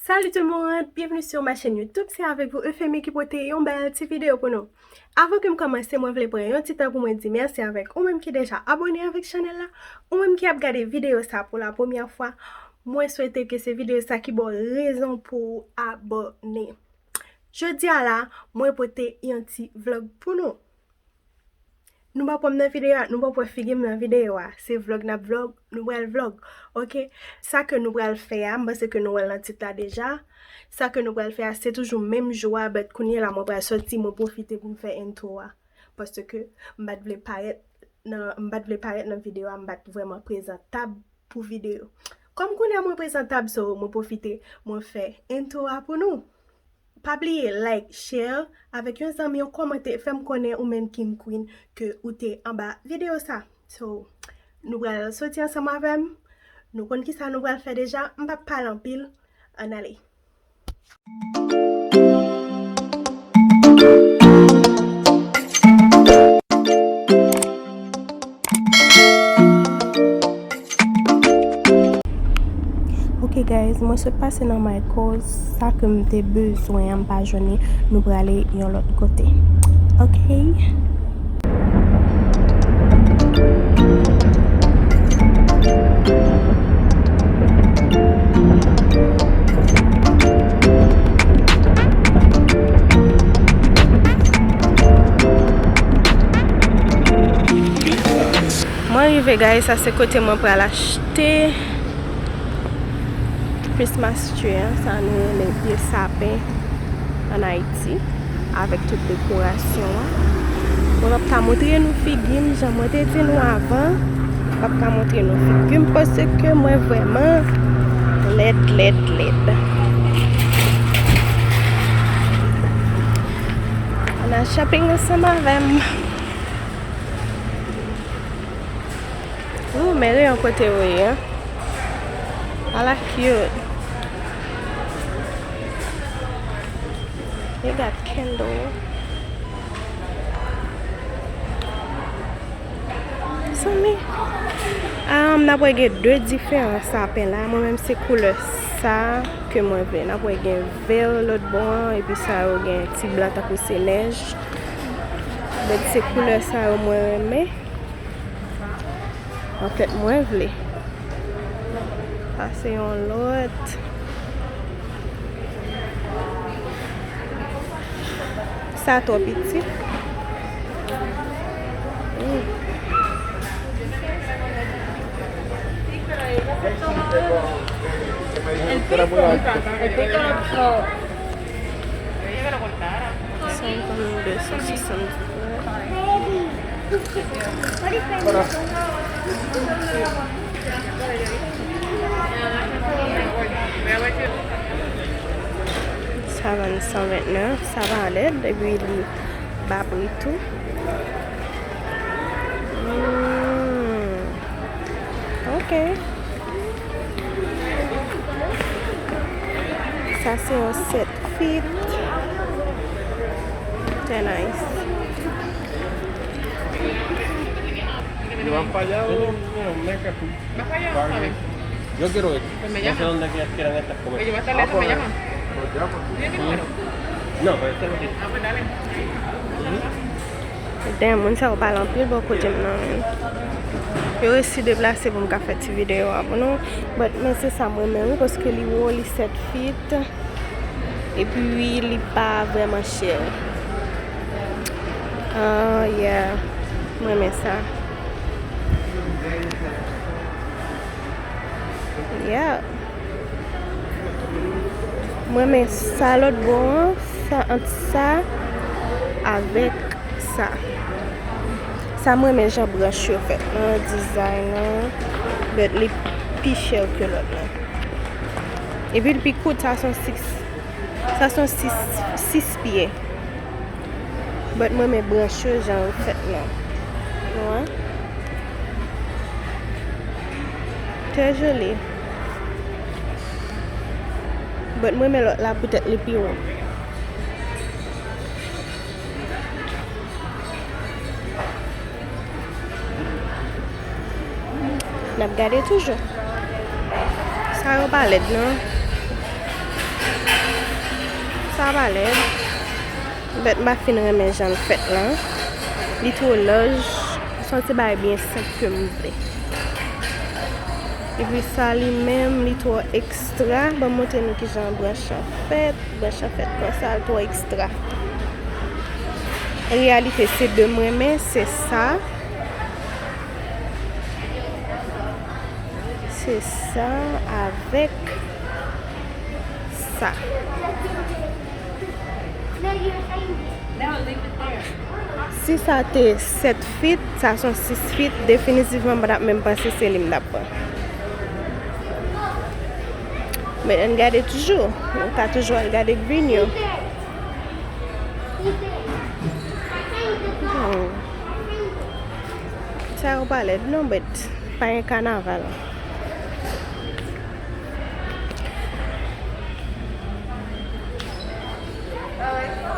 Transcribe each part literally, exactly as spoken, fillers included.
Salut tout le monde, bienvenue sur ma chaîne YouTube. Se avèk vou Euphémie ki pote yon bèl ti videyo pou nou. Avan ke m kòmanse, mwen vle pran yon ti tan pou mwen di mèsi avèk ou menm ki deja abòne avèk chanèl la, ou menm ki ap gade videyo sa pou la premyè fwa. Mwen swete ke se videyo sa ki ba w rezon pou w abòne. Jodi a la, mwen pote yon ti vlog pou nou. Nou p ap wè m nan videyo a, nou p ap wè figi m nan videyo a. Se vlog n ap vlog, nou pral vlog. Oke? Sa ke nou pral fè a, m panse ke nou wè l nan tit la deja. Sa ke nou pral fè a, se toujou menm jou a, but kounye a la, mwen pral sòti, mwen pwofite pou m fè intro a. Paske m pa t vle parèt nan, m pa t vle parèt nan videyo a, m pa t vrèman prezantab pou videyo. Kòm kounye a mwen prezantab, so, mwen pwofite, mwen fè intro a pou nou. Pa bliye like, share avèk yon zanmi, yon kòmante, fè m konnen ou menm King Queen ke ou te anba videyo sa. So, nou pral soti ansanm avè m. Nou konn kisa nou pral fè deja. M p ap pale anpil. Ann ale. Ok guys, mwen sot pase nan Michaels, sa ke m te bezwen an m pa jwenn li, nou prale yon lòt kote. Ok. Mwen rive guys, sa se kote mwen pral achte Christmas tree an, sa nou rele pye sapen ann Ayiti, avèk tout dekorasyon an. Mwen p ap ka montre nou figi m jan mwen te di nou avan, m p ap ka montre nou figi m paske mwen vrèman lèd, lèd, lèd. Ann al shopping ansanm avè m. Ooh, men reyon kote yo ye an. Ala cute. They got candle. Zanmi. Um, n ap wè gen de diferan sapen la. Mwen menm se koulè sa ke mwen vle. N ap wè gen vè lòt bò an, epi sa yo gen ti blan tankou se nèj. But se koulè sa yo mwen renmen. Anfèt, mwen vle. Sa se yon lòt. Sa twò piti. Mm. Senkannde, san swasanndisnèf. Sa vann san ventnèf, sa pa lèd, epi li ba pri tou. Hmm. Ok. Sa se yon set fit. Trè nice. Yo quiero esto. No sé dónde que quieran estas comer. Ah, pues, pues, ya, pues. No, pero este no tiene. Damn, moun sa yo pale anpil bò kote m nan, men. Yo resi deplase pou m ka fè ti videyo a pou nou. But, men se sa m renmen, wi, paske li wo, li set fit. Epi, li pa vrèman chè. Ah, yeah. M renmen sa. Yeah. Mwen renmen sa lòt bò an, sa ant sa avèk sa. Sa mwen renmen jan branch yo fèt nan dizay nan, but li pi chè ke lòt lan. Epi l pi kout, sa se yon sis, sa se yon sis, sis pye. But mwen renmen branch yo jan yo fèt lan. Ou wè? Trè joli. But mwen renmen lòt la poutèt li pi wo. N ap gade toujou. Sa yo pa lèd, non. Sa pa lèd. Bèt m pa fin renmen jan l fèt lan. Li twò laj. Se yon ti bagay byen senp ke m vle. Epi sa li menm, li twò ekstra. Ban m montre nou kijan branch lan fèt. Branch lan fèt konsa, l twò ekstra. An reyalite, se de m renmen, se sa. Se sa avèk sa. Si sa te sèt feet, sa se yon sis feet, definitivman m pa t ap menm panse se li m t ap pran. Men ann gade toujou. Nou ka toujou al gade green yo. Hmm. Sa yo pa lèd non, but pa gen kanaval.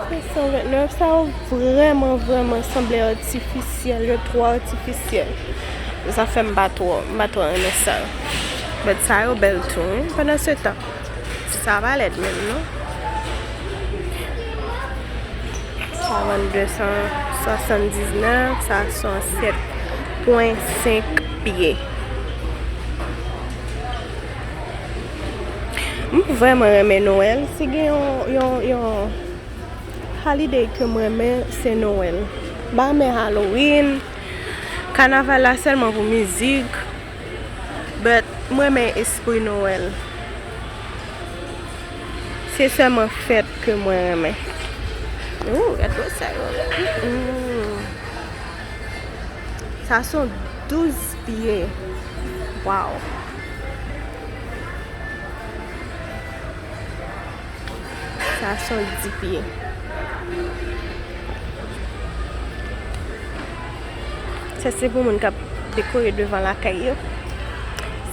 Sèt san vennèf, sa yo vrèman, vrèman sanble atifisyèl, yo twò atifisyèl. Sa fè m pa twò, m pa twò renmen sa yo. But sa yo bèl tou, wi, pandan se tan. Sa pa lèd menm, non. Sa vann de san swasanndiznèf, sa se yon sèt pwen senk pye. M vrèman renmen Nwèl. Si gen yon, yon, yon holiday ke m renmen, se Nwèl. M pa renmen Halloween. Kanaval la sèlman pou mizik. But m renmen espri Nwèl. Se sèlman fèt ke mwen renmen. Ooh, gade sa yo. Mm-mm. Sa se yon douz pye. Wow. Sa se yon dis pye. Sa se pou moun k ap dekore devan lakay yo.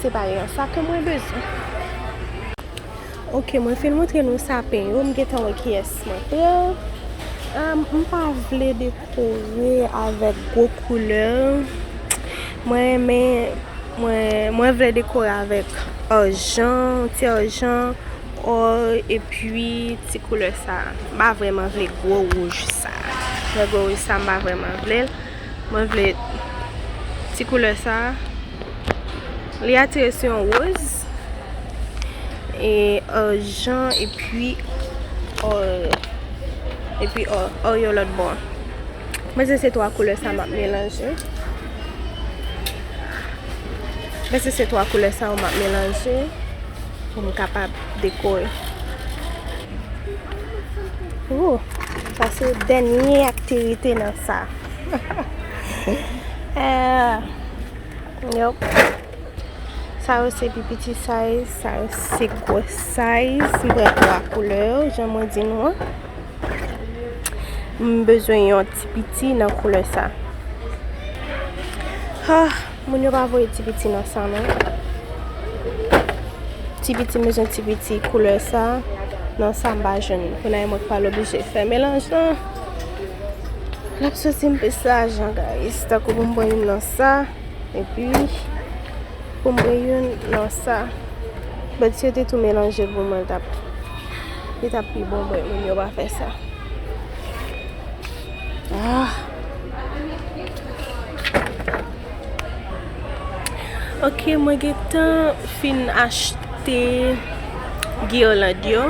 Se pa yon sa ke mwen bezwen. Ok, mwen fin montre nou sapen yo. M gentan wè kiyès mwen pran. Ahn, m pa vle dekore avèk gwo koulè. Mwen renmen, mwen, mwen vle dekore avèk ajan, ti ajan, or, epi ti koulè sa. M pa vrèman vle gwo wouj sa. Gwo wouj sa, m pa vrèman vle l. Mwen vle ti koulè sa. Li atire sou yon woz, e ajan, epi or, epi or, or yo lòt bò. Mwen se, se twa koulè sa m ap melanje. Mwen se, se twa koulè sa yo m ap melanje pou m kapab dekore. Ooh, sa se dènye aktivite nan sa. Eh, yep. Sa yo se pi piti size, sa yo se gwo size. M pran twa koulè yo, jan mwen di nou an. M bezwen yon ti piti nan koulè sa. Ah, moun yo pa voye ti piti nan sa non. Ti piti, m bezwen ti piti koulè sa. Nan sa m pa jwenn. Kounye a e mwen k pral oblije fè melanj lan. L ap soti m plis lajan, guys. Tankou pou m pran youn nan sa. Epi pou m pran youn nan sa. But si yo te tou melanje l pou mwen, l t ap, li t ap pi bon, but moun yo pa fè sa. Ah. Ok, mwen gentan fin achte girland yo.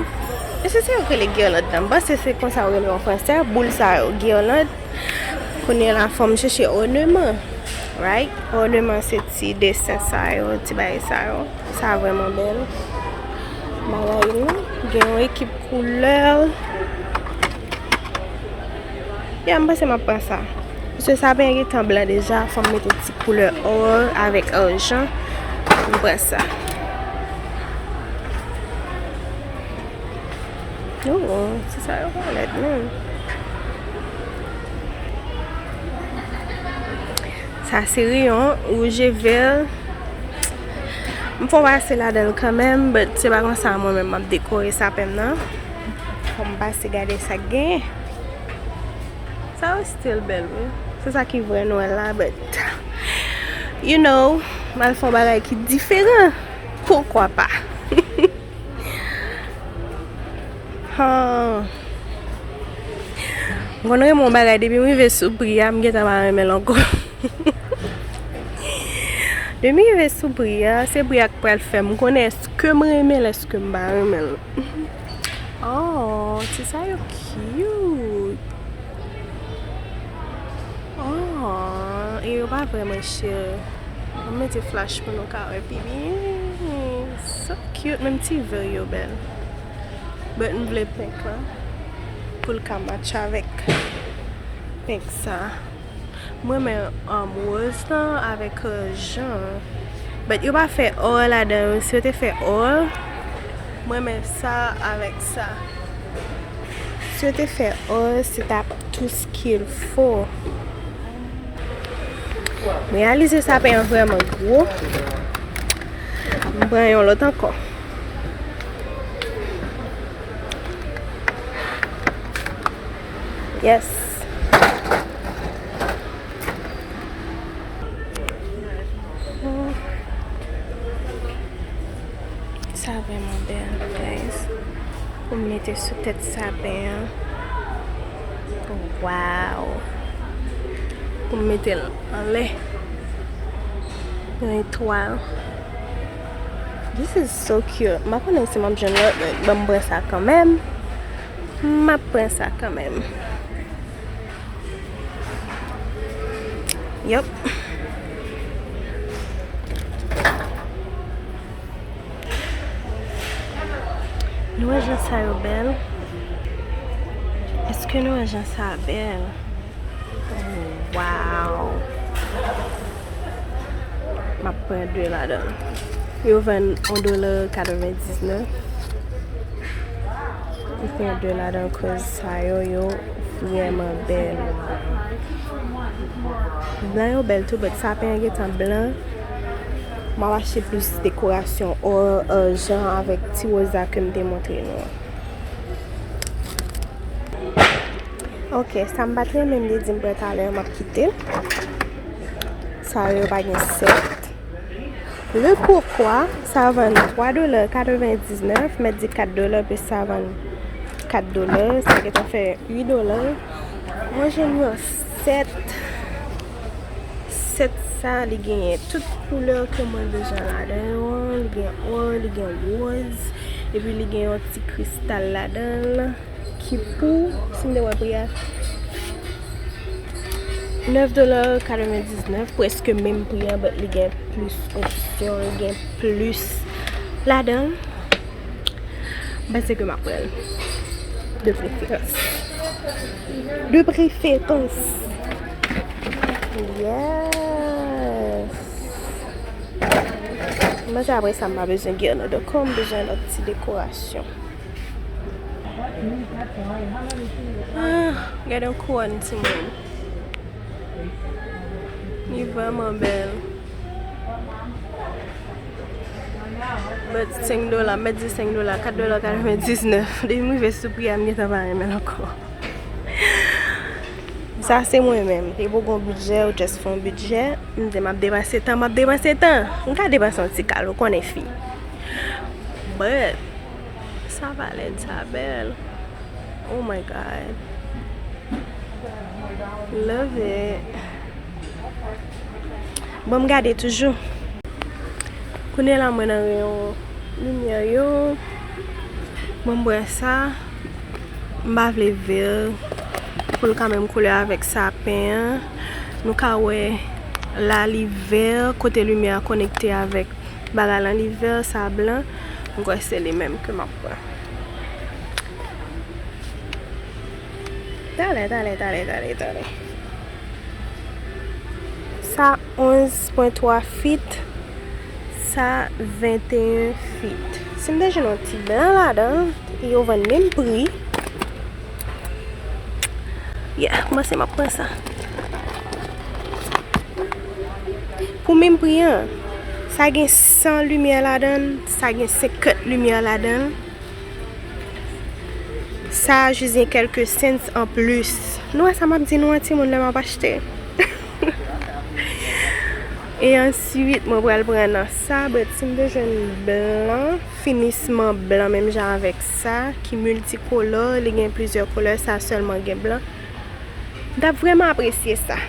Èske se yo k rele girland nan? M panse se konsa yo rele yo an fransè, boul sa yo, girland. Kounye a la, fò m chèche òneman, right? Òneman se ti desen sa yo, ti bagay sa yo. Sa vrèman bèl. Bagay nou gen yon ekip koulè. Ya, m panse m ap pran sa. Paske sa byen gentan blan deja, fò m mete ti koulè or avèk ajan. M pran sa. Oh, ti sa yo pa lèd menm. Sa se reyon wouj e vè. M fè yon pase ladan l kanmenm, but se pa konsa mwen menm m ap dekore sapen m nan. Fò m pase gade sa k genyen. Sa yo still bèl, wi. Se sa ki vrè Nwèl la, but, you know, m al fè yon bagay ki diferan. Poukwa pa? Ah. M konn renmen yon bagay, depi m rive sou pri a, m gentan pa renmen l ankò. Depi m rive sou pri a, se pri a k pral fè m konnen èske m renmen l, èske m pa renmen l. Oh, ti sa yo cute. Oh, e yo pa vrèman chè. Mwen mete flash pou nou ka wè pi byen. So cute, menm ti vè yo bèl. But m vle pink lan pou l ka match avèk pink sa. Mwen renmen, um, woz lan avèk, uh, jan. But yo pa fè or ladan yo. Si yo te fè or, mwen renmen sa avèk sa. Si yo te fè or, se t ap tou ce qu'il faut. M reyalize sapen an vrèman gwo. M pran yon lòt ankò. Yes. Sa vrèman bèl, guys. Pou m mete sou tèt sapen an. Wow! Pou m mete l anlè yon etwal. This is so cute. M pa konnen si m ap jwenn lòt, men ban m pran sa kanmenm. M ap pran sa kanmenm. Yup. Nou wè jan sa yo bèl? Èske nou wè jan sa bèl? Wow! M ap pran de ladan l. Yo vann yon dola katrevendiznèf. M pran de ladan l, cause sa yo, yo vrèman bèl. Blan yo bèl tou, but sapen an gentan blan. M ap achte plis dekorasyon or, uh, jan avèk ti woz la ke m te montre nou an. Ok, sa m pa t renmen m te di m pran talè a, m ap kite l. Sa yo pa gen sèt. Le kokwa, sa vann twa dola katrevendiznèf, m mèt di kat dola, plis sa vann kat dola, sa gentan fè uit dola. Mwen jwenn yon sèt. Sèt sa, li genyen tout koulè ke mwen bezwen ladan yo. Li gen or, li gen woz, epi li gen yon ti kristal ladan l. Ki pou, si m te wè pri a, nèf dola katrevendiznèf, prèske menm pri an, but li gen plis opsyon, li gen plis ladan l. M panse ke m ap pran l. De preferans. De preferans. Yes. M panse apre sa, m pa bezwen girnand ankò, m bezwen lòt ti dekorasyon. Ah, gade yon kouwòn timoun. Li vrèman bèl. But senk dola, m mèt di senk dola, kat dola katrevendiznèf. Depi m rive sou pri a, m gentan pa renmen l ankò. Sa se mwen menm. Depi w gen yon bidjè, ou just fè yon bidjè. M di m ap depanse tan, m ap depanse tan. M ka depanse yon ti kal, ou konnen fi. But sa pa lèd, sa bèl. Oh my God. Love it. Bon, m gade toujou. Kounye la, mwen nan reyon limyè yo. Bon, m pran sa. M pa vle vè pou l ka menm koulè avèk sapen an. Nou ka wè la li vè, kote limyè a konekte avèk bagay lan, li vè, sa blan. M kwè se li menm ke m ap pran. Talè, talè, talè, talè, talè. Sa onz pwen twa feet, sa venteyen feet. Si m te jwenn yon ti blan ladan l, yo vann menm pri. Yeah, m panse m ap pran sa. Pou menm pri an, sa gen san limyè ladan l, sa gen senkant limyè ladan l. Sa a jis gen kèlke cents anplis. Nou wè sa m ap di nou an, timoun, lè m ap achte. E answit, mwen pral pran nan sa, but si m te jwenn blan, finisman blan menm jan avèk sa, ki miltikolò, li gen plizyè koulè, sa sèlman gen blan. M t ap vrèman apresye sa.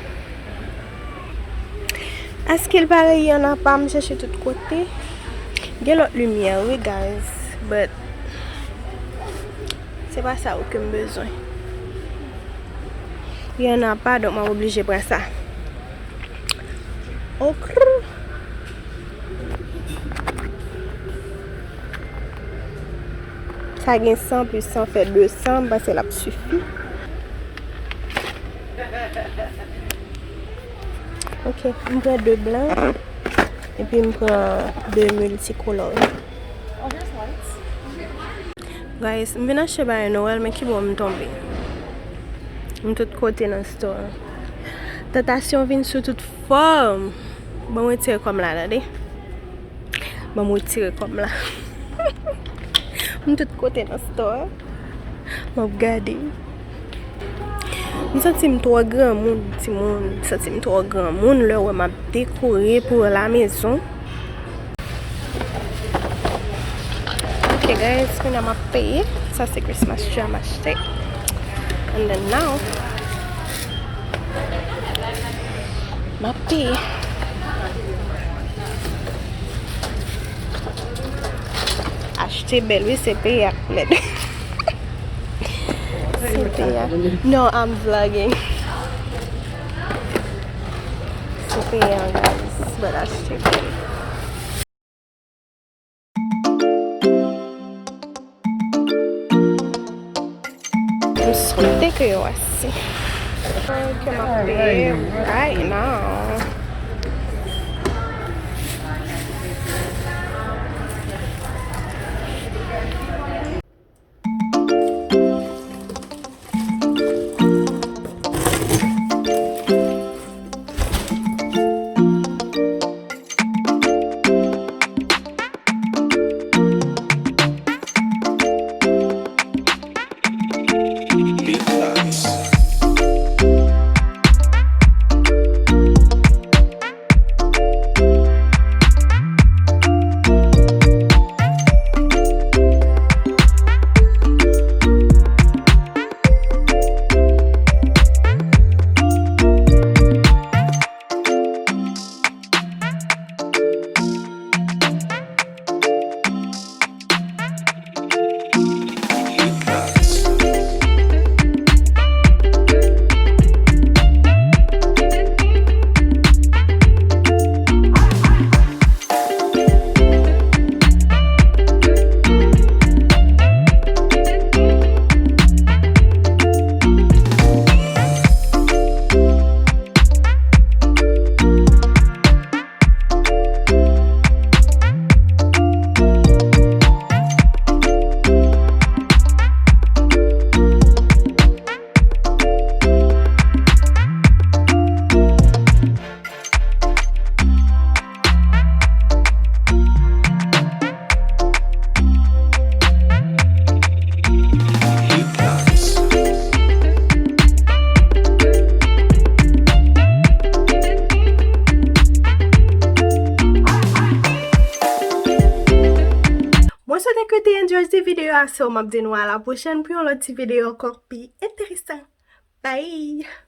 Èske l parèy y an apa m chèche tout kote? Gen lòt limyè, wi, guys, but se pa sa ou ke m bezwen. Y an apa, donk m ap oblije pran sa. Ok. Sa gen san plis san fè de san, m panse l ap sifi. Ok, m pran de blan, epi m pran de miltikolò. Guys, m vin achte bagay Nwèl, men ki bò m tonbe? M tout kote nan store. Tantasyon vin sou tout fòm. Ban mwen retire kòm la, tande. Ban mwen retire kòm la. M tout kote nan store. M ap gade. M santi m twò granmoun, timoun. M santi m twò granmoun lè w wè m ap dekore pou lamezon. Ok, guys, kounye a m ap peye. Sa se Christmas tree m achte. And then now, m ap peye. Achte bèl, wi, se peye ak lèd. Se peye ak. No, I'm vlogging. Se peye ak, guys, but achte bèl. M swete ke yo ase. Ke m ap peye right now. Mwen swete ke w te enjoy ti videyo a, so m ap di nou a la pwochèn pou yon lòt ti videyo ankò pi enteresan. Bye!